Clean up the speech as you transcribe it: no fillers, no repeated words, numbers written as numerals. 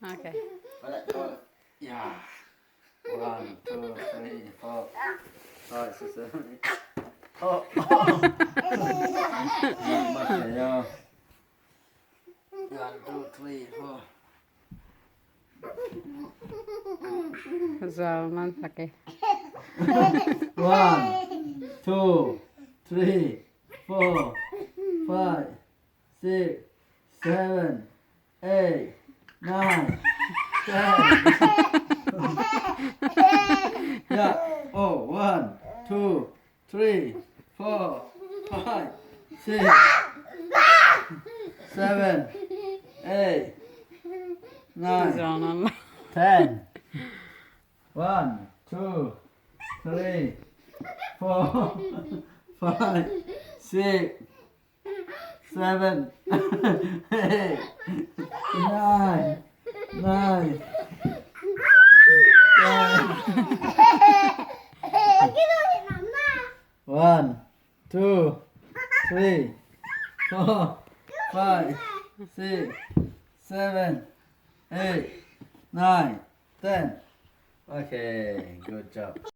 Okay. Wala, wala. Yeah. One, two, three, four, five, six, seven, eight. Oh, oh. Kayo. One, two, three, four. Usual man laki. One, two, three, four, five, six, seven, eight, nine, 10. Yeah. Oh, one, two, three, four, five, six, seven, eight, nine, Usual man. 10. One, two, three, four, five, six, seven, eight, nine, nine, 10. One, two, three, four, five, six, seven, eight, nine, 10. Okay, good job.